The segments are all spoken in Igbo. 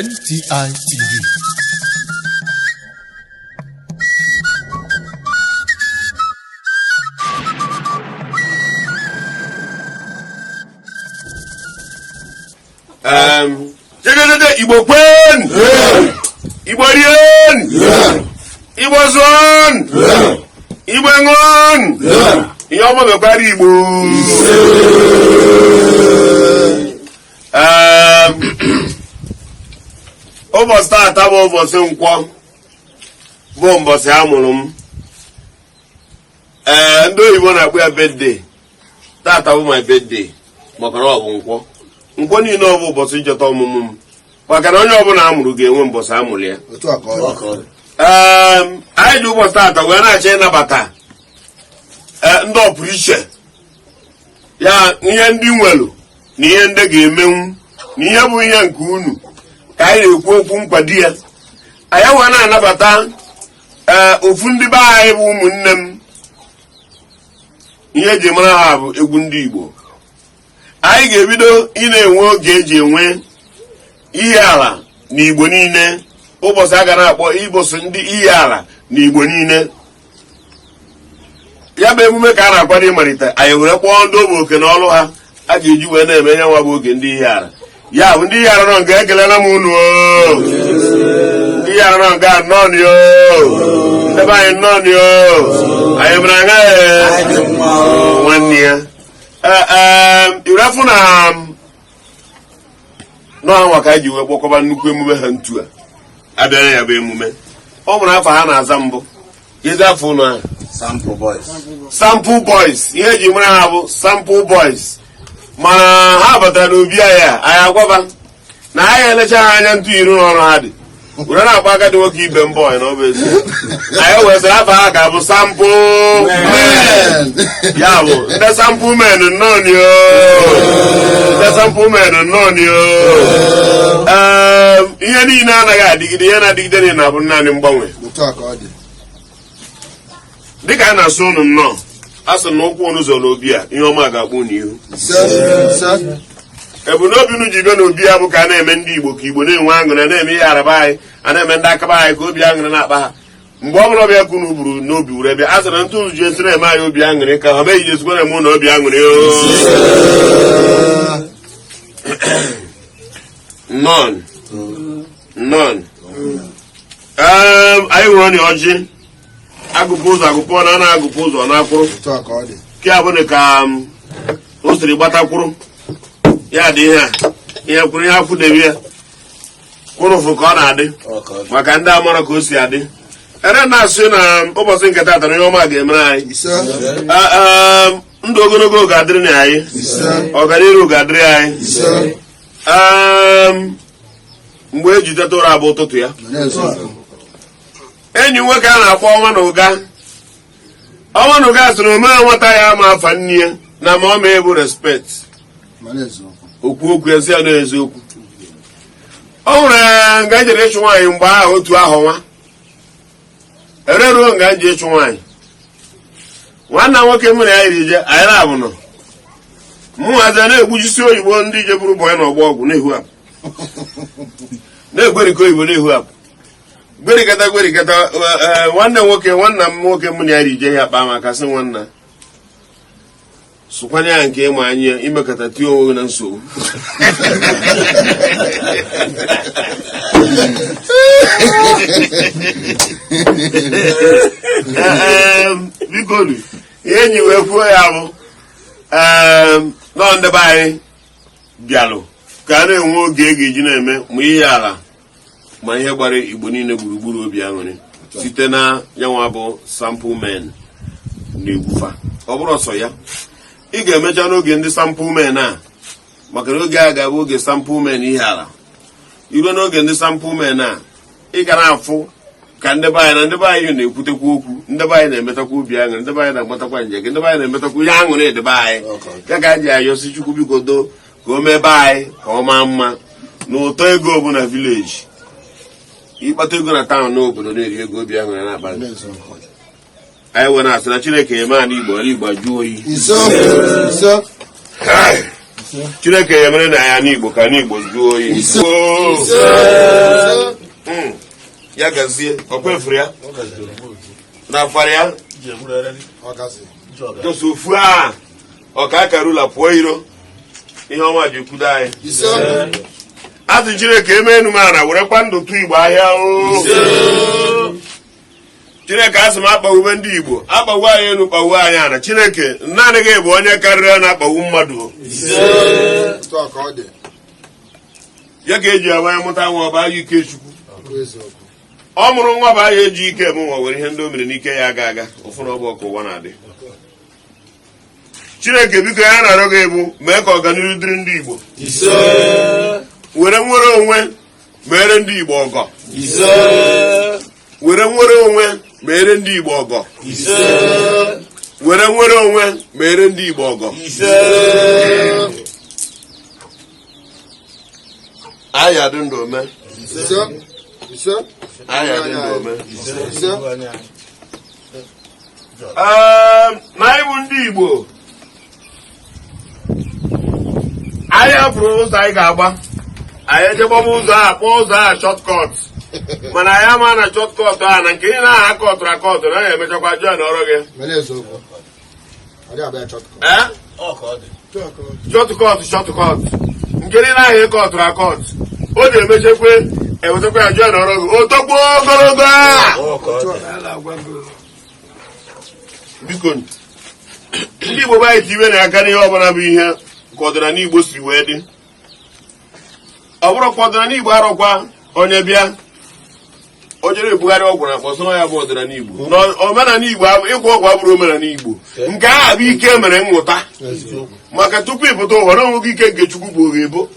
NTI TV. Jegedede Igbo kwen! Igbo rien! Igbo zụọn! Igbo ṅụọn! Ihe ọma mekwara Igbo! Ụbọchị taata bụ ụbọchị nkwọ bụ mbọchị a mụrụ m. Ee, ndị oyibo na-akpọ ya birthday. Taata bụ my birthday maka na ọ bụ nkwọ. Nkwọ niile ọ bụ ụbọchị ncheta ọmụmụ m, maka na onye ọbụla a mụrụ ga-enwe mbọchị a mụrụ ya. Ee, anyị ji ụbọchị taata wee na-achọ ịnabata ndị ọpụrụ iche ya, ihe ndị nwelu na ihe ndị ga-emenwu na ihe bụ ihe nke unu ka anyị na-ekwu okwu nkwado ya. Anyị wee na-anabata ee ofu ndị be anyị bụ ụmụnne m. Ihe eji mara ha bụ egwu ndị Igbo. Anyị ga-ebido ị na-enwe oge eji enwe ihe ala na Igbo niile, ụbọchị a ga na-akpọ ụbọchị ndị ihe ala na Igbo niile. Ya bụ emume ka a na-akwado ịmalite. Anyị were kpọọ ndị ogbe oke na ọrụ ha a ga-eji wee na-eme nye nwa bụ oge ndị ihe ala. Ya bụ ndị ihe ala nọ nga, ekelela m unu o. Ndị ihe ala nọ nga nnọọ ni o, ndị be anyị nnọọ ni o. Anyị mere aṅa nwanne ya irefu na n'ọnwa ka anyị ji wee kpọkọba nnukwu emume ha ntu a abịara. Ya bụ emume ọ nwere afọ ha na-aza mbụ ezi afọ ụnụ ahụ. Sample Boys. Sample Boys. Ihe eji mara ha bụ Sample Boys, mana ha batara n'obi anyị a, anyị agwaba na anyị elecha ha anya ntụ iru n'ọrụ ha dị were na-akpọ agadi nwoke ibe m boy na ọ bụ ezi. Anyị wee sịrị afọ ha ga-abụ Sample Men. Ya bụ ndị Sample Men, nnọọ ni o. Ndị Sample Men, nnọọ ni o. Ee, ihe niile anaghị adịgide. Ihe na-adịgide niile na-abụ naanị mgbanwe. Otu a ka ọ dị. Dịka a na-asụ unu nnọọ, a sị na ụkwụ unu zọ n'obi a, ihe ọma ga-akpụ unu ihu. Ise, ise. Ebumnobi unu ji bịa n'obi ya bụ ka a na-eme ndị Igbo ka Igbo na-enwe aṅụrị, a na-eme ihe araba anyị, a na-eme ndị akaba anyị ka obi aṅụrị na-akpa ha. Mgbe ọ bụla ọbịa ka unu buru n'obi were bịa, a sị na ntụ ji esi na-eme anyị obi aṅụrị ka ha meghị ji esikwa na-eme unu obi aṅụrị o. Nnọọ, nnọọ. Ee, anyị nwere ọnị ọjị agụpụ ụzọ agụpụ na a na-agụpụ ụzọ na-akwụrụ. Otu a ka ọ dị. Nke a bụ na ka o siri gbatakwụrụ ya dị ihe a, ihe kwụrụ ihe akwụdebe ya kwụrụfụ ka ọ na-adị maka ndị amara ka o si adị. Ere na-asị na ụbọchị nke taata na ihe ọma ga-emere anyị. Ise. Ndụ ogologo ga-adịrị na anyị. Ise. Ọganihu ga-adịrị anyị. Ise. Mgbe eji teta ụra bụ ụtụtụ ya. N'eziokwu. Enyi nwoke a na-akpọ ọnwa na ụga, ọnwa na ụga sịrị ome nwata ya ma afa nne ya na ma ọ ma ebu respect. Ma n'eziokwu. Okwu okwu ezi ya n'eziokwu. O nwere nga ejere ịchụ nwaanyị mgbe ahụ otu ahụ nwa ereruo nga nji ịchụ nwaanyị. Nwanna nwoke mụ na ya yiri je, anyị na-abụ nọ mụ nwazi na-egbujisi oyibo, ndị je buru bọyị n'ọgbọ ọgwụ na-ehu apụ, na-egwerikọ oyibo na-ehu apụ, gwerikọta gwerikọta. Nwanne nwoke, nwanna m nwoke mụ na ya yiri je ya kpaa maka sị nwanna sụkwanye ya nke ịma anyị ya imekọta tie onwe gị na nsogbu. Biko nu, ihe enyi wee kwuo ya bụ nọọ ndị be anyị bịalụ ka a na-enwe oge e ga-eji na-eme ma ihe ala ma ihe gbara Igbo niile gburugburu obi aṅụrị site na yanwa bụ Sample Men na-egwufa. Ọ bụrụ ọsọ ya ị ga-emecha n'oge ndị Sample Men a, maka na oge a ga-abụ oge Sample Men ihe ala iruo. N'oge ndị Sample Men a, ị ga na-afụ ka ndị be anyị na ndị be anyị na-ekwutekwa okwu, ndị be anyị na-emetakwa obi aṅụrị, ndị be anyị na-agbatakwa njem, ndị be anyị na-emetakwa ihe aṅụrị dị be anyị. Ya ka anyị ji ayọsi Chukwu biko doo ka o mee be anyị ka ọ maa mma na ụtọ ego bụ na village. Ịkpata ego na town n'obodo na-eri ego, obi aṅụrị na-akpa gị. N'eziokwu. Anyị wee na-asị na Chineke eme ala Igbo, ala Igbo ajụ oyi. Ise, ise. Chineke ya mere na ya n'Igbo ka n'Igbo juo oyi. Ya gazie, ọ kwefuru ya na afara ya jọsọ ofu a ọka akarula pụọ iro, ihe ọma ji kwudo anyị. Atụ Chineke eme enu m ana werekwa ndụ tụ Igbo ahịa o. Chineke, asị m akpagwube ndị Igbo, akpagbu anyị elu, kpagbu anyị ana. Chineke, naanị gị bụ onye karịrị a na-akpagbu mmadụ. Ya ka eji agba ya mụta nwa, ọba ike Chukwu. Ọ mụrụ nwa bụ ahịa eji ike eme nwa, were ihe ndị o mere n'ike ya aga aga ụfụ na ọ bụ ọka ụwa na-adị. Chineke, biko, ya na-arịọ gị bụ mee ka ọganihu dịrị ndị Igbo, were nwere onwe mere ndị Igbo ọgọ, were nwere onwe mere ndị Igbo ọgọ, were nwere onwe mere ndị Igbo ọgọ. Anyị adị ndụ ome, anyị adị ndụ ome. Na anyị bụ ndị Igbo, anyị hapụrụ ụzọ anyị ga-agba, anyị eje gbaba ụzọ a kpọọ ụzọ a shortcut, mana anyị ama na shortcut a na nke ị na-aha akọtụrụ akọtụrụ na ya emechakwa join ọrụ gị. Shortcut, shortcut nke niile ahụ ịkọtụrụ akọt, o ji emechekwe ewetakwa ya join ọrụ gị, o tokwa ogologo a. Biko, ndị Igbo be anyị, tiwe na aka n'ihe ọbụla bụ ihe ka ọdịnala Igbo si wee dị. Ọ bụrụ ka ọdịnala Igbo arọkwa onye bịa o jere ebugharị ọgwụ na akpọsọ ya bụ ọdịnala Igbo. Na omenala Igbo, ịgwọ ọgwụ abụrụ omenala Igbo. Nke ahụ bụ ike mere mmụta, maka tupu ị pụta ụwa na onweghị ike nke Chukwu bụ oghe ebo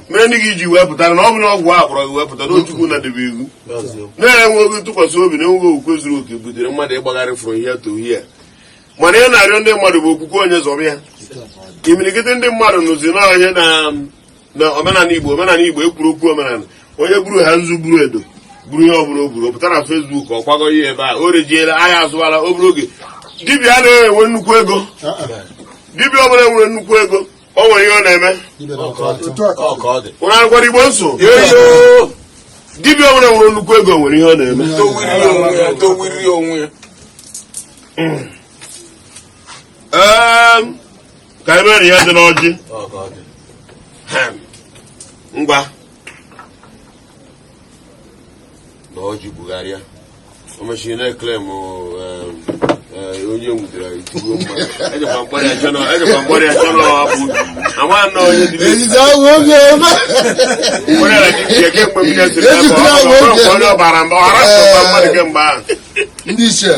mere ndị gị ji wee pụtara na ọ bụ na ọgwụ a kpọrọ gị wee pụta na Chukwu na-edebe iwu na-enweghị ntụkwasị obi na enweghị okwukwe zuru oke butere mmadụ ịgbagharị from here to here. Mana ị na-arịọ ndị mmadụ bụ okwukwe onye zọrọ ya. Imirikiti ndị mmadụ nụzi n'ọhịa na omenala Igbo, omenala Igbo ekwuru okwu omenala, onye buru ha nzu, buru edo, buru ihe ọbụla o buru, ọ pụta na Facebook, ọ kwago ihe ebe a, o rejiela ahịa, azụwala obere oge. Dibịa anaghị enwe nnukwu ego. Dibịa ọbụla nwere nnukwu ego, o nwere ihe ọ na-eme. Ụra gwara Igbo nso, dibịa ọbụla nwere nnukwu ego nwere ihe ọ na-eme. Ka anyị mere ihe dị n'ọjị ngwa na ọjị bugharịa, o mechiri na-ekele m onye nwudere itigbo mmadụ, ejekwa mkpọrọ ya chọnọ, ejekwa mkpọrọ ya chọnọ, bụ ama nnọọ onye dị mkpọrọ ya dibịa kemgbe m jesiri ebe ọ onye ọbara mba ọhara sọkwa mmadụ kemgbe ahụ. Ndị ichie,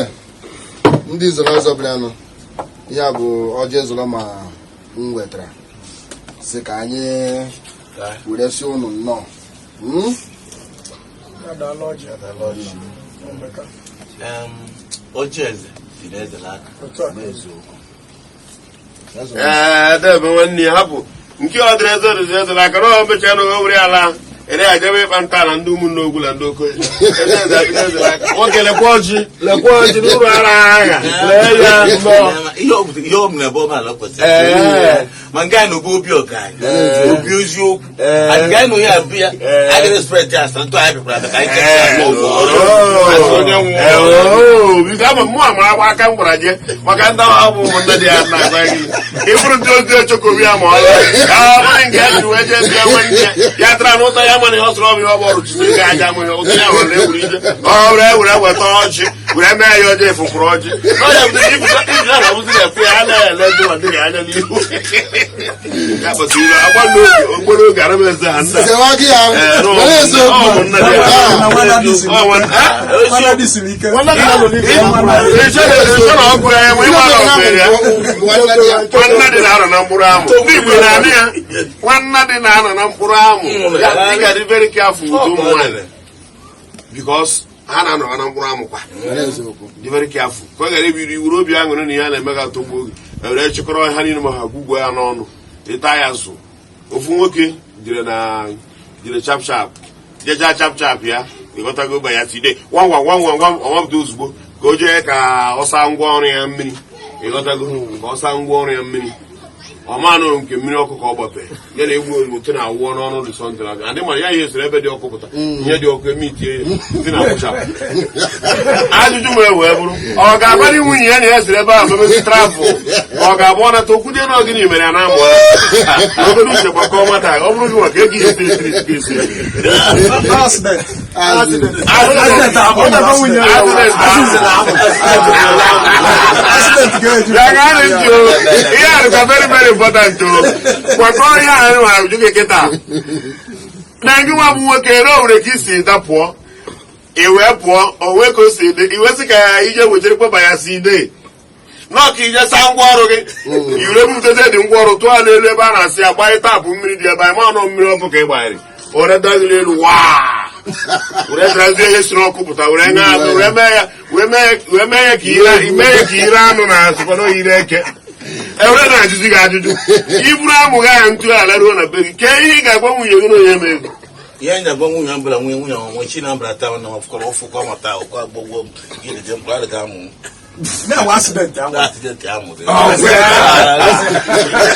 ndị nze na ọzọ bịaranụ, ya bụ ọjị ezụlọ ma m wetara sị ka anyị were sị ụnụ nnọọ. Ọjị eze si n'eze n'aka. Ee, debe nwanne ya hapụ nke ọ dịrị eze dịrị eze n'aka na ọ mechaa na o were ala ere ajebe ịkpa nta na ndị ụmụnne ogwu na ndị okoye. Eze eze adịrị eze n'aka. Nwoke, lekwa ọjị, lekwa ọjị n'ụlọ ara agha, lee ya nnọọ. Ihe ọ bụ na ebe ọbụla kwesịrị ma nke anyị na obi obi ọgaranya, obi eziokwu, nke anyị na onye abụ ya anyị respect ya asa ntụ anyị bịakwara abịa ka anyị chekwa onye nwụọ. Biko, ama mụ ama agba aka m gwara gị maka ndị ahụ bụ ụmụnne dị ya na-agwa gị ịbụrụ ndị ozi echokobi ya ma ọ ka ọ bụrụ nke ya ji wee jee bịa nwe nne ya tara n'ụtọ ya, mana ihe ọ sọrọ ọ bụ ihe ọ bụ ọrụ chisiri gị aja mụ ihe ụtọ ya nwere ewuru ije ọ were were weta ọjị were mee ya ọjị efukwuru ọjị ọ ya bụ ibụta iji na ọbụzi na-ekwu ya anaghị ele ndị ma dịghị anya n'ihu ya kpatara iwe agba n'oge okporo oge ara m eze ha nna. Sewa gị ya were eziokwu. Ọ bụ nna dị ya. Ọ nwanne siri ike. Ịchọ na ọgụ ya ma ịma na ọgụ ya nwanne dị na-anọ na mkpụrụ amụ. Ndị Igbo na-anụ ya, nwanne dị na-anọ na mkpụrụ amụ ya. Ị ga-adị very careful with ụmụ nwaanyị because ha na-anọ na mkpụrụ amụ kwa. Were eziokwu. Dị very careful ka ọ ghara ebiri iwuru obi aṅụrị na ihe a na-eme ga atọgbu oge ewere chịkọrọ ha niile ma ha gwugwo ya n'ọnụ ịta ya zụ. Ofu nwoke jere na jere chap chap jechaa chap chap ya, ịghọtago, ba ya tide gwam gwam gwam gwam gwam, ọmapụta ozugbo ka o jee ka ọ saa ngwa ọrụ ya mmiri, ịghọtago, ka ọ saa ngwa ọrụ ya mmiri. Ọmanụ nke mmiri ọkụ ka ọ gbapee ya na egwu ozugbo tị na-awụọ n'ọnụ dị sọntịrị aga adị mara ya ihe soro ebe dị ọkụ pụta ihe dị ọkụ eme itie ya dị na akwụchapụ. Ajụjụ m wee bụrụ, ọ ga-agbalị nwunye ya na ya siri ebe ahụ mebezi travel, ka ọ ga-abụ ọ nata okwu dị na gịnị mere ya na-amụ ya obere uche gbakọ nwata? Ọ bụrụ gị maka ego ihe tiri tiri ka esi ya. Accident. Accident. Accident ahụ. Accident ga-eju. Ya ga ntị o, ihe a dịkwa very very important o. Kwakọ ihe a nwa ajụ gị kịta na gị nwa bụ nwoke na o nwere ka isi dapụọ, i wee pụọ, o wee ka o si dị, i wee sị ka ya ije wetere kweba ya si dị nọọ ka ije saa ngwa ọrụ gị, iwere bupụtazie dị ngwa ọrụ tụọ n'elu ebe a na-asị ya gbanye tapụ mmiri dị ebe anyị ma nọ mmiri ọkụ ka ị gbanyere, were daziri elu waa, were darazie ihe si n'ọkụ pụta, were ṅaa azụ, were mee ya, wee mee ya ka ire mee ya ka ire anụ na asịkwa na ire eke. Ewere na-ajụzi gị ajụjụ, iburu amụghị ahụ ntụ ala ruo na be gị, kee ihe ị ga-agwa nwunye gị na onye mee gị? Ihe anyị na-agwa nwunye mbụla, nwunye onwe chi na mbara taa na ọfụkọrọ ọfụkọ mata ụkọ agbọgwọ gịnị dị mkpa adịghị amụ. Na-enwe accident ahụ. Accident amụ dị.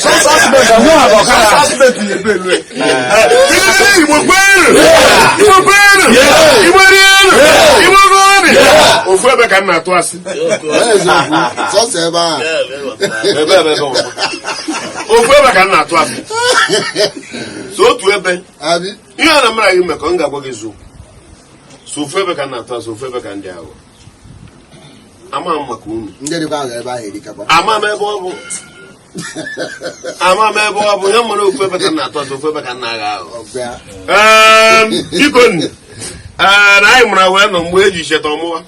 Sọsọ accident ahụ. Sọsọ accident na-ebe elu. Igbo kwenu! Igbo kwenu! Igbo rienu! Igbo gọọnụ! Ofu ebe ka m na-atụ asị. Eziokwu, sọsọ ebe ahụ. Ebe ebe ebe ọgwụ. Ofu ebe ka m na-atụ asị, so otu ebe. Abi. Ihe a na mara gị mmekọ, m ga-agwa gị eziokwu. So ofu ebe ka m na-atụ asị, ofu ebe ka ndị aghụghọ ama m maka unu. Ndị dịkwa ahụ ebe ahụ erikakwa. Ama m ebe ọ bụ, ama m ebe ọ bụ ihe mara. Ofu ebe ka m na-atụ asị, ofu ebe ka m na-agha aghụghọ. Ọbịa. Biko nụ, ee, na anyị mụrụ wee nọ mgbe eji cheta ọmụwa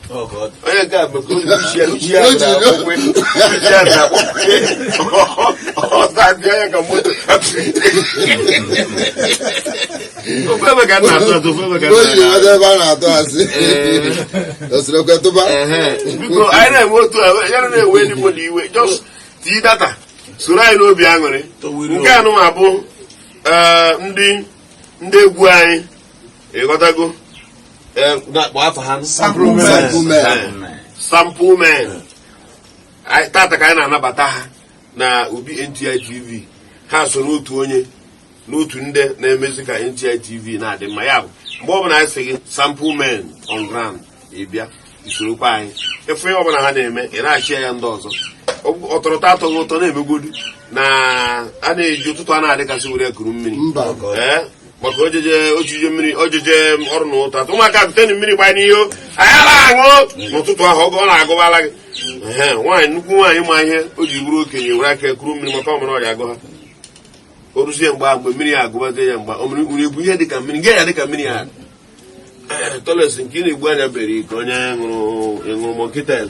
onye nke a bụ ka uche uche ya na akwụkwọ uche ya na akwụkwọ ọ na-adị anya ka moto. Ofu ebe ka m na-atụ atụ, ofu ebe ka m O jiri na-atụ. nweta ebe a na-atụ asị osirekwe tụba. Biko, anyị na-enwe otu a ya na-ewe ndị mmadụ iwe, just tii data soro anyị n'obi aṅụrị nke anụma bụ ndị egwu anyị, ịghọtago? Kpọọ afọ ha. Sample men. Sample men. Sample men. Tata ka anyị na-anabata ha na obi NTI TV. Ha so n'otu onye n'otu ndị na-emezi ka NTI TV na-adị mma. Ya bụ, mgbe ọbụla anyị sị gị sample men on ground, ị bịa isorokwa anyị efu. Ihe ọbụla ha na-eme, ị na-achị ya ndị ọzọ. Ọtọrọtọ atọghị ụtọ na-emegbodu na a na-eji ụtụtụ a na-adịkasị were ekuru mmiri. Mba. Ee, maka ojeje ojije mmiri, ojeje ọrụ na ụtọ ụmụaka butenu mmiri gbanye n'ihe anyị ala aṅụ n'ụtụtụ ahụ, ọgụ ọ na-agụbala gị. Ehe, nwaanyị, nnukwu nwaanyị ma ihe o ji bụrụ okenye, were aka ekuru mmiri maka ọmara ọrịa agụ ha. O ruzie mgbe ahụ, mgbe mmiri ya agụbazie ya, mgbe o mere nwere ebu ihe dịka mmiri nke ya dịka mmiri ya toilet nke ị na-egbu anya bere ka onye ṅụrụ ịṅụrụ mọnkitel.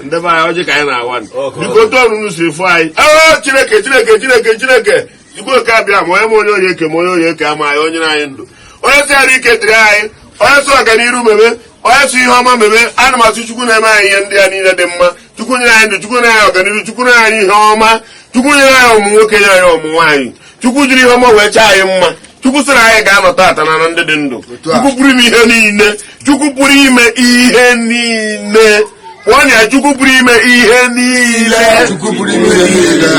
Ndị be anyị, ọjị ka anyị na-awa. Biko, otu ọrụ unu si fụ anyị. Ee, Chineke, Chineke, Chineke, Chineke Chukwu oke abịa ma onye ma onye onye eke ma onye onye eke ama anyị, onye anyị ndụ, onye si arụ ike dịrị anyị, onye si ọganiru meme, onye si ihe ọma meme. Ana m asị Chukwu na-eme anyị ihe ndị a niile dị mma. Chukwu nyere anyị ndụ, Chukwu nyere anyị ọganiru, Chukwu nyere anyị ihe ọma, Chukwu nyere anyị ọmụ nwoke, nye anyị ọmụ nwaanyị, Chukwu jiri ihe ọma wee chee anyị mma, Chukwu sịrị anyị ga-anọ tata na ndị dị ndụ. Chukwu pụrụ ime ihe niile, Chukwu pụrụ ime ihe niile, pụọ na ya. Chukwu pụrụ ime ihe niile. Chukwu pụrụ ime ihe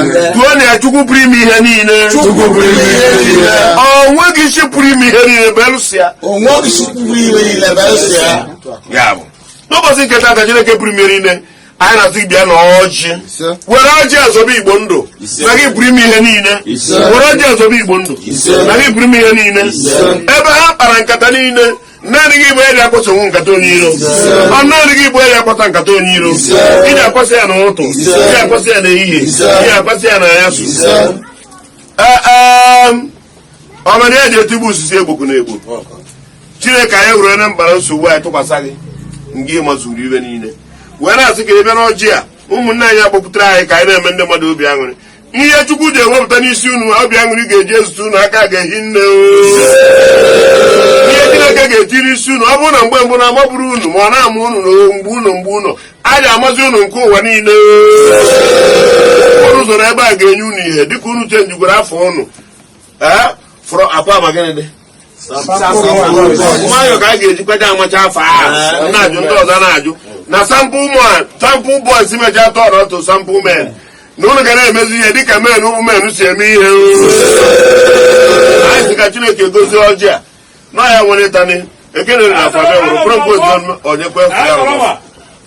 niile. Tụọ na ya, Chukwu pụrụ ime ihe niile. Chukwu pụrụ ime ihe niile. O nweghị isi pụrụ ime ihe niile belụsịa. Onweghị isi pụrụ ime niile belụsịa. Ya bụ, n'ụbọchị nke taata, Chineke pụrụ ime niile, anyị na-asị gị bịa na ọjị. Ise. Were ọjị azọba Igbo ndụ na gị pụrụ ime ihe niile. Ise. Were ọjị azọba Igbo ndụ Ise. na gị pụrụ ime ihe niile. Ebe ha kpara nkata niile, naanị gị bụ eji akwasonwu nkata onye iro. Ọ naanị gị bụ eji akwasa nkata onye iro. Iji akwasị ya n'ụtụ, iji akwasị ya n'ehihie, iji akwasị ya n'anyasụ. Ee, ọmana eji etigbu osisi egbokwu na egbo. Chineke anyị were na mkpara nsogbu anyị tụkwasị gị nga ịmazuru ibe niile, wee na-asị ka ị bịa n'ọjị a ụmụnne anyị akpọpụtara anyị ka anyị na-eme ndị mmadụ obi aṅụrị. Ihe Chukwu ji ewepụta n'isi unu, obi aṅụrị ga-eji ezute unu aka ga-ehi nne o. Ihe Chineke ga-etiri isi unu, ọ bụrụ na mgbe mbụ na-amaburu unu ma ọ na-ama unu na mgbe unu a ga-amazi unu nke ụwa niile. Ụfọdụ ụzọ na ebe a ga-enye unu ihe dịka unu chenjigwara afọ unu. Ee, fọrọ akwa ma gịnị dị nwayọ ka a ga-ejikwaja amacha afọ ahụ na-ajụ ndị ọzọ na-ajụ. Na sample man, sample boys mecha turn to sample men, na unu ga na-emezi ihe dịka men ụmụ men si eme ihe. Anyị sị ka Chineke gozie ọjị a na ya nwere ịtani ekene na afọ abịa nwere propose onye kwe.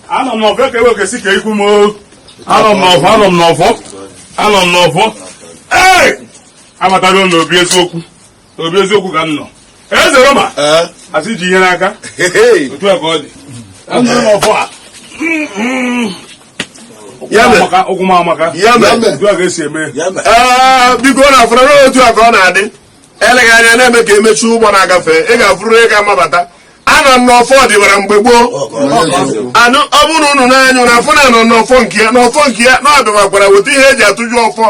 Anọ m n'ọfọ ka ewe kesi ka ikwu m o. Anọ m n'ọfọ, anọ m n'ọfọ, anọ m n'ọfọ. Ee, amatago m n'obi eziokwu, n'obi eziokwu ka m nọ. Eze Roma asị ji ihe n'aka otu a ka ọ dị. Anọ m n'ọfọ a. Ya mere. Amaka, ụkwụ m amaka. Ya mere. Otu a ka esi eme. Ee, biko, na afụrụ n'otu a ka ọ na-adị. Eleghị anya na-eme ka emechi ụgbọ na-agafe, ị ga-afụrụ ị ga-amabata. Anọ m n'ọfọ dịbara mgbe gboo. Anụ ọ bụrụ na unu na-anya na afụ na anọ n'ọfọ nke ya, n'ọfọ nke ya na ọ bịakwara weta ihe eji atụju ọfọ.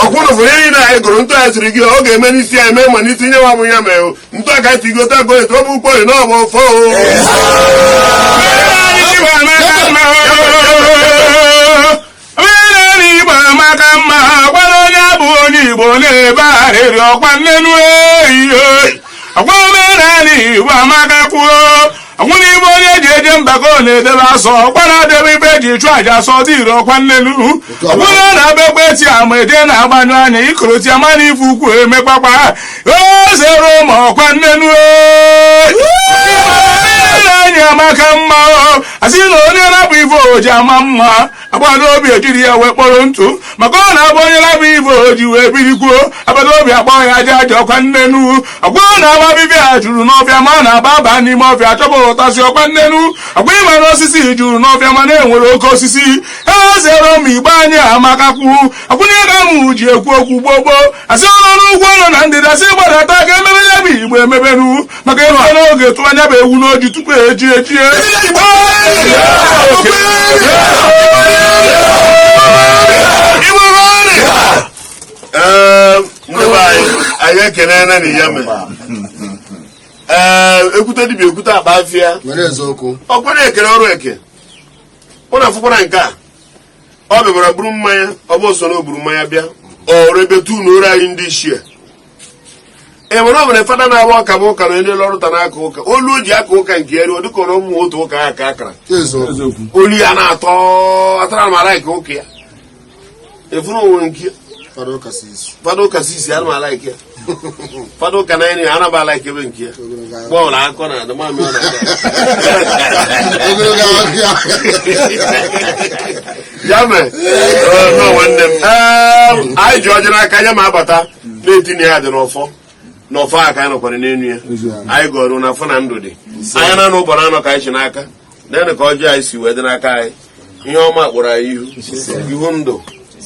Ọkwụnụ fụrụ ihe na anyị gụrụ ntụ anyị siri gị ọ ga-eme n'isi anyị mee ma n'isi nye nwa bụ ya mee ntụ aka anyị tigo tago etu ọ bụ ukpori na ọ bụ ọfọ o. Omenala Igbo amaka mma. Gwara onye bụ onye Igbo na-ebe arịrị ọkwa nnenu eyiyo. Ọkwa omenala Igbo amaka kwuo ọkwụ n'igbe onye eji eje mbakọ na-edebe asọ, ọkwa na-adebe ibe eji chụ aja asọ dị ire, ọkwa nnenu ọkwụna na-abịa ekpe ti ama eje na-agbanyụ anya ikoro ti ama na ife ukwu emekwakwa ozere ma ọkwa nnenu. Anyị amaka mma. Asị na onye rabụ ife oji ama mma agbado obi ejiri ya wee kpọrọ ntụ, maka ọ na-abụ onye rabụ ife oji wee birikwuo agbado obi akpọ ya aja aja. Ọkwa nnenu ọkwa na-agba bibịa juru n'ọfịa, ma ọ na-aba aba n'ime ọfịa chọba ụtasị. Ọkwa nnenu ọkwa ịma na osisi juru n'ọfịa, ma na-enwere oke osisi ezere m. Igbe anyị amakakwu akwụnye ka m ji ekwu okwu gboo gboo. Asị ọnụ n'ugwu ọnụ na ndịda sị gbadata ka emebe ya bụ Igbo emebenu, maka ịrụta n'oge tụ anya bụ ewu n'oji tupu eji ejie. Ee, ndị be anyị, anyị ekenena na ya mere. Ee, ekwute dibịa ekwute akpa afịa. Were eziokwu. Ọkwara ekere ọrụ eke ụna afụkwara nke a ọ bịabara buru mmanya. Ọ bụ so na o buru mmanya bịa ọrụ ebe tu na ore anyị ndị ichie e nwere. Ọ nwere fada na-agba ọka bụ ụka na ndị lọrụta n'aka ụka olu o ji aka ụka nke ya ruo dịka ọrụ ụmụ otu ụka ya ka akara. Eziokwu. Olu ya na-atọ atara mara nke ụka ya efuru onwe nke ya. Fada ụka si isu. Fada ụka sisi ana m ala ike ya, fada ụka na ya ana m ala ike ebe nke ya. Ogologo ahụ. Bọọlụ akọ na adị mamị ọ na-aga. Ogologo ahịa. Ya mere, nọ nwanne m. Ee, anyị ji ọjị n'aka ya ma abata na-etinye ya dị n'ọfọ n'ọfọ a ka anyị nọkwara n'elu ya. Anyị gọrọ na afọ na ndụ dị anya na ụbọrọ anọ ka anyị chi n'aka naanị ka ọjị anyị si wee dị n'aka anyị. Ihe ọma kpọrọ anyị ihu, ihu ndụ,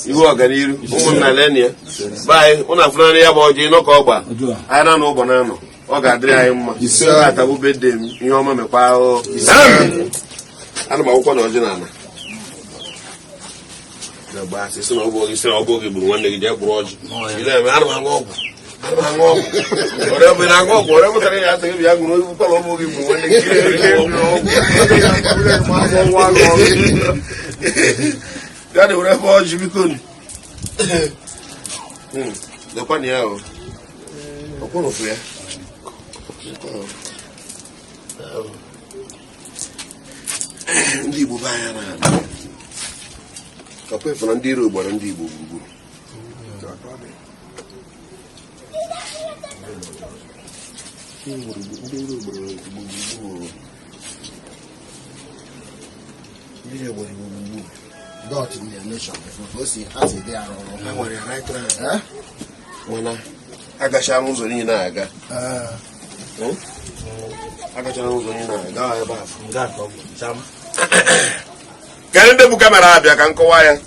ihu ọganiru. Ụmụnna, leni ya be anyị ụnụ afụnarị ya bụ ọjị nọ ka ọ gba anyị na ụbọ na anọ. Ọ ga-adịrị anyị mma. Atabụ bede m ihe ọma mekwa ahụ. Ana m akwụkwọ na ọjị na ala na-agba asị sị na ọ bụ gị, sị na ọ bụ gị gburu nwanne gị, jee gburu ọjị. Ị na-eme ana m aṅụ ọgwụ, ana m aṅụ ọgwụ ọrịa bụ na-aṅụ ọgwụ ọrịa pụtara ya asị gị bịa ṅụrụ ụkwara. Ọ bụ gị gburu nwanne gị, jee ṅụrụ ọgwụ. Bịa na were ebe ọjị, biko nụ. Lekwanụ ya o, ọkwụrụfụ ya. Ndị Igbo be anyị na-abịa ọkwa ịfụ na ndị iro gbara ndị Igbo gburugburu. Ndị iro gbara Igbo gburugburu. Ndị iro gbara Igbo gburugburu. Dot in the nation. Ka o si ha si dị arụ ọrụ. Ha nwere ya right round. Eh? Mana agachara ụzọ niile aga. Agachara ụzọ niile aga ebe a. Kedu ndị bụ camera abịa ka nkọwa ya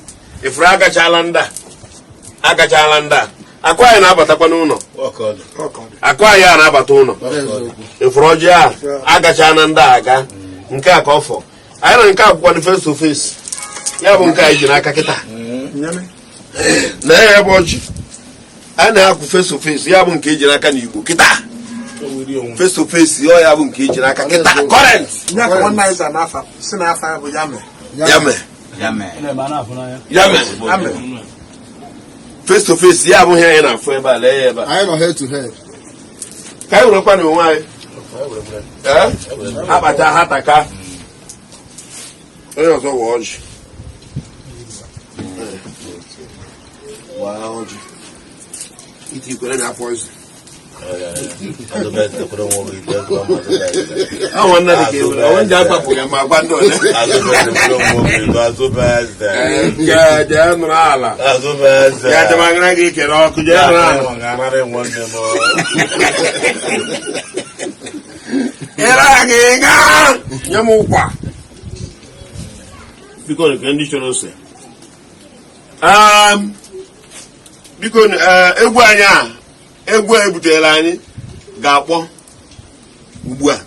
ifuru? Agachala ndị a, agachala ndị a. Akụ anyị na-abatakwa n'ụlọ, akụ anyị a na-abata ụlọ. Ifuru ọjị a agachala ndị a aga nke a ka ọ fọ anyị na nke akwụkwọ dị face to face. Ya bụ nke anyị ji n'aka kịta na ya bụ ọjị anyị na-akwụ face to face. Ya bụ nke eji n'aka n'Igbo kịta face to face. Ọ ya bụ nke eji n'aka kịta current. Nye ka nwanne anyị za n'afa si n'afa ya bụ ya mee. Ya mee, ya mee. Amen. Face to face ya bụ ihe anyị na-afụ ebe a. Lee ya ebe a. Anyị nọ head to head. Ka anyị werekwa na onwe anyị. Ee? Akpata ha taka. Onye ọzọ wa ọjị. Waa ọjị. Iti ikwere na poison. Àwọn nna dị ka ebule, onwe ndị agbapụ ya ma gwa ndị ole. Jee jee nụrụ ala. Ya jemagara gị kere ọkụ jee nụrụ ala. Ịra gị gaa nye m ụkwa. Biko nke ndị chọrọ ose. Biko egwu anyị a egwu a ebutere anyị ga-akpọ ugbu a ka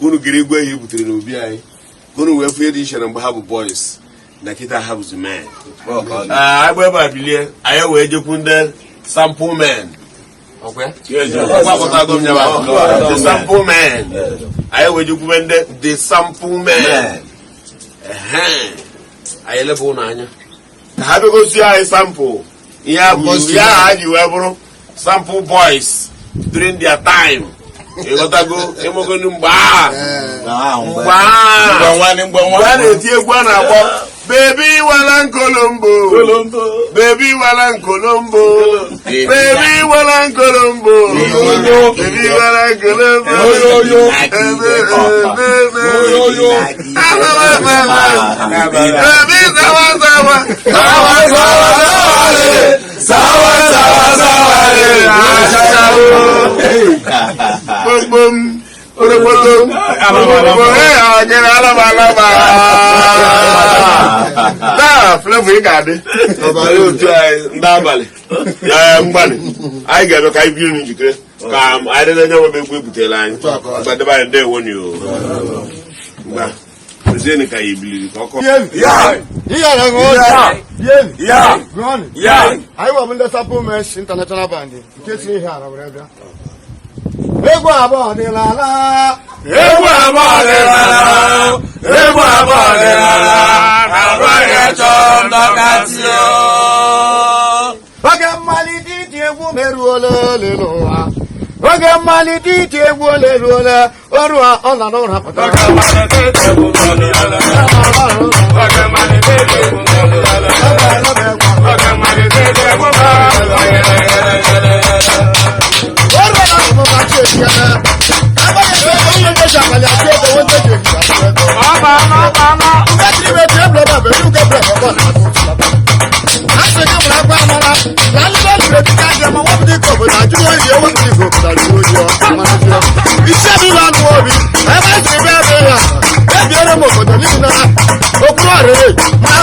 unu gere egwu ahụ ebutere n'obi anyị ka unu wee fụ ihe dị iche na mgbe ha bụ boys na kịta ha bụzi men. Agba ebe a bilie anyị wee jekwu ndị sample men. Gbapụtago m ya bụ the sample men. Anyị wee jekwube ndị the sample men. Ehe. Anyị eleba ụnụ anya ka ha bịagosi anyị sample ihe a bụ ya ha ji wee bụrụ sample boys during their time. Ịghọtago ịmụgonu mgbe a mgbe a mgbe a na-eti egwu a na-akpọ Baby wala nkolombo, baby wala nkolombo, baby wala nkolombo, baby wala nkolombo, baby sawa sawa sawa sawa sawa sawa sawa gbogbo m orokoto gbogbo ẹ ọnyere alaba alaba taa Flavour ị ga-adị otu anyị ndị abalị mgbalị anyị ga-eme ka anyị biri njikere ka anyị debe nye nwebe egwu ebutere anyị gbadebe anyị ndewo ni o mgba ezienụ ka anyị biliri ka ọkọ. Anyị wabụ ndị Sample Men International Band nke si ihe ala were bịa. Egwu abụọ dịlala. Egwu abụọ dịlala. Egwu abụọ dịlala. Abụghị achọ ndọkasị o. Oge mmalite iti egwu meruola ole n'ụwa. Oge mmalite iti egwu ole eruola oru a ọ nọ n'ụra pụta. Ebiere m obodo niile okpuru ọrịrị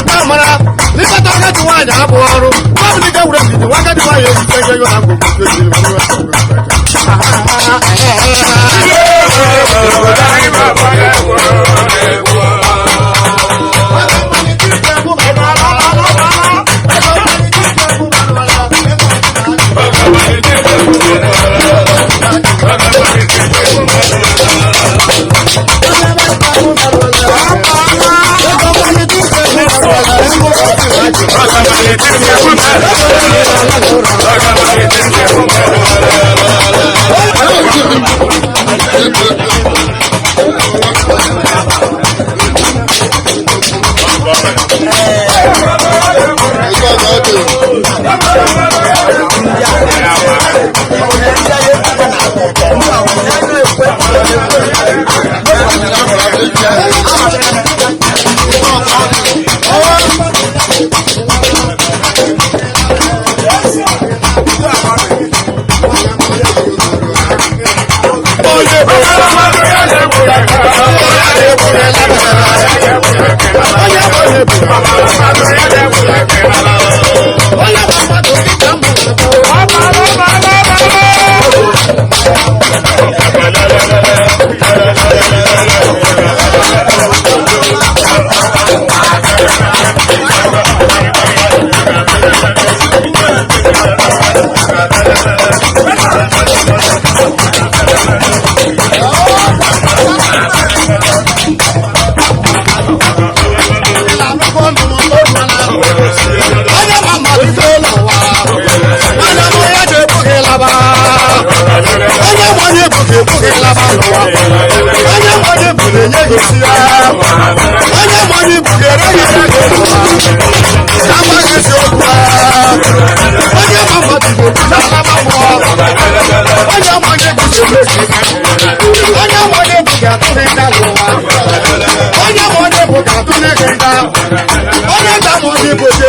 mara mara n'ịkpata agadi nwaanyị abụghị ọrụ pọblik ewure ndidi nwa agadi nwaanyị ejiche ego ego na ngwongwo. Onye mmadụ bụ na-enye gị esi ya. Onye mmadụ bụ Thank you.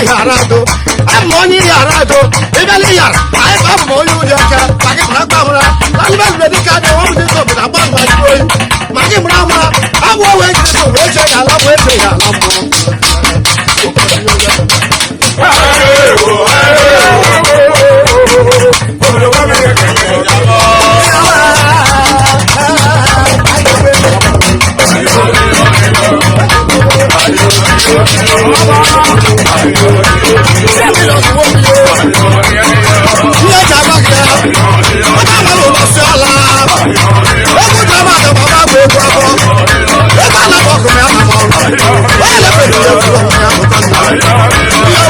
Ihiala do, abụ m onye Ihiala do. Ịbịala Ihiala, anyị abụ m onye ụdị ọcha, ma gị mara gbamara lalụbe lube dịka adị nwa bụ dịka obodo agba mgba jụrụ oyi, ma gị mara ama agwọ wee jide wee jee ya ala wee jee ya ala mmụọ. Ihe eji agba gị ya, onye amara ụlọ si ọla. Egwu ji ama aga ma bụ egwu abụọ. Ebe a na-akpọ ọkụ ya ama ọrụ. Onye na-efe ya egwu ọkụ ya pụta nna.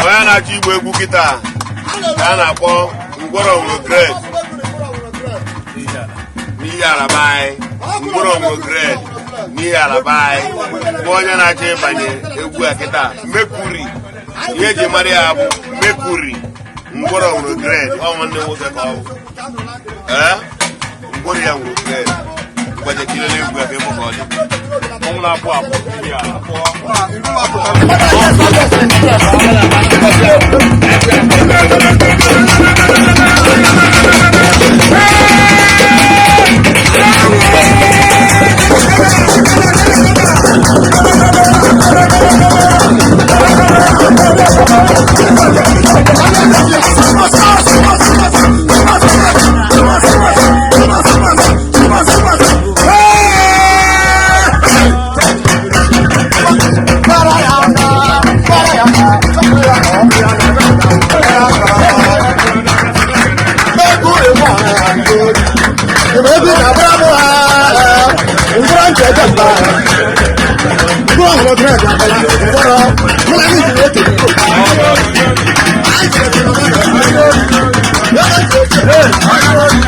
Onye na-achọ igba egwu kịta ka a na-akpọ ngwọrọ gred n'ihe alaba anyị, ngwọrọ gred n'ihe alaba anyị bụ onye na-achọ ịbanye egwu a kịta. Mekuri, ihe eji mara ya bụ Mekuri ngwọrọ gred. Ọ nwanne nwoke ka ọ bụ. Ee, ngwọrọ ya nwere gred. Mgbajekirele egwu a ka ịfụ ka ọ dị. Hey!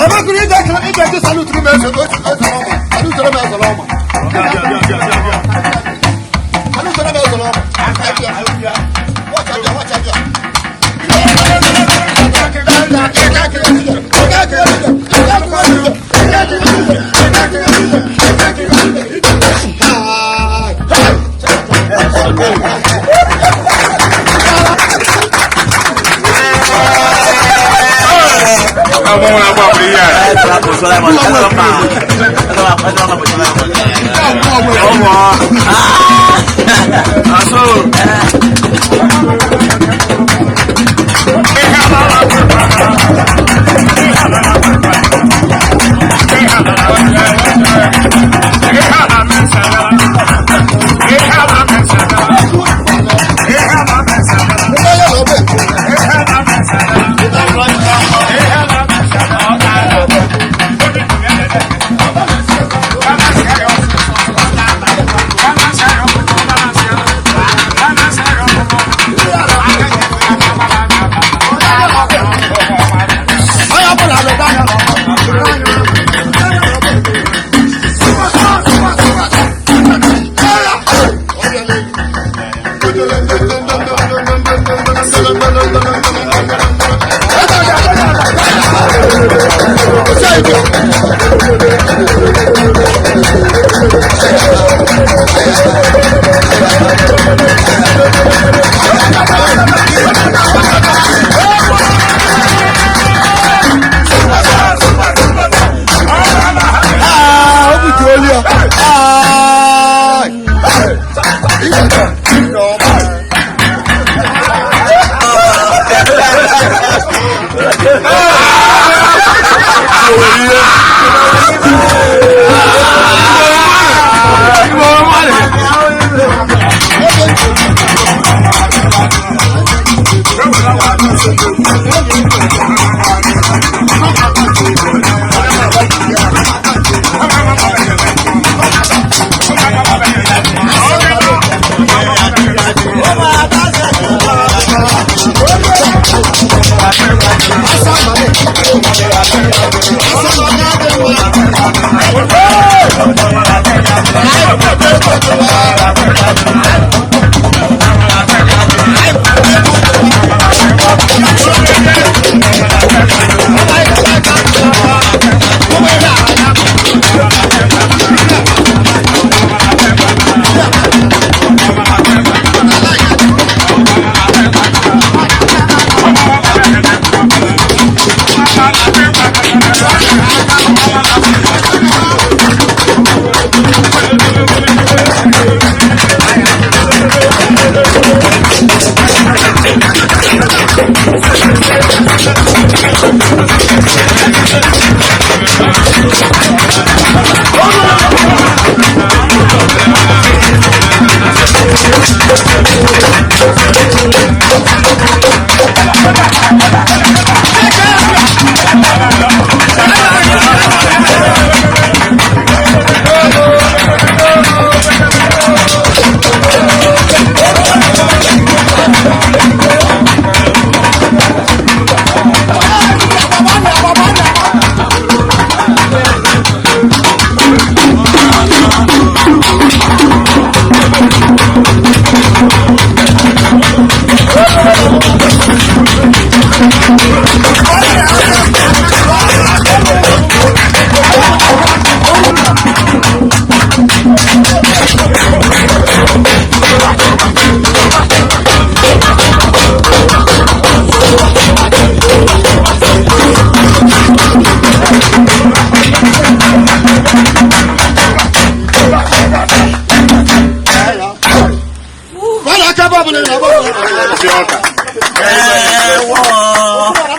Ọmọkùnrin ìjà ìjà ìjà salute mi ẹsẹ ẹsẹ ọmọ salute mi ẹsẹ ọmọ salute mi ẹsẹ ọmọ watch out watch out. Ọmọ wọn abọ́ àbúrò yíyá rẹ̀.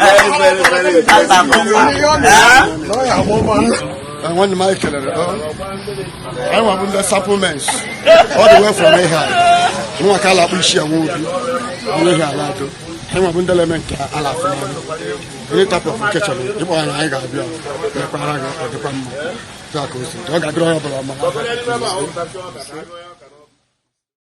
Very, very, very impressive. Nwanne m, anyị kelere. Anyị nwa bụ ndị supplements all the way from Ihiala. Nwa ka ala akpụ isi enwe obi onye Ihiala atọ. Anyị nwa bụ ndị na-eme nke ala afụ n'anya. Any type of nke chọrọ ịkpọ anyị, anyị ga-abịa mekwara gị, ọ dịkwa mma. Otu a ka o si dị. Ọ ga-adịrị onye ọbụla mma.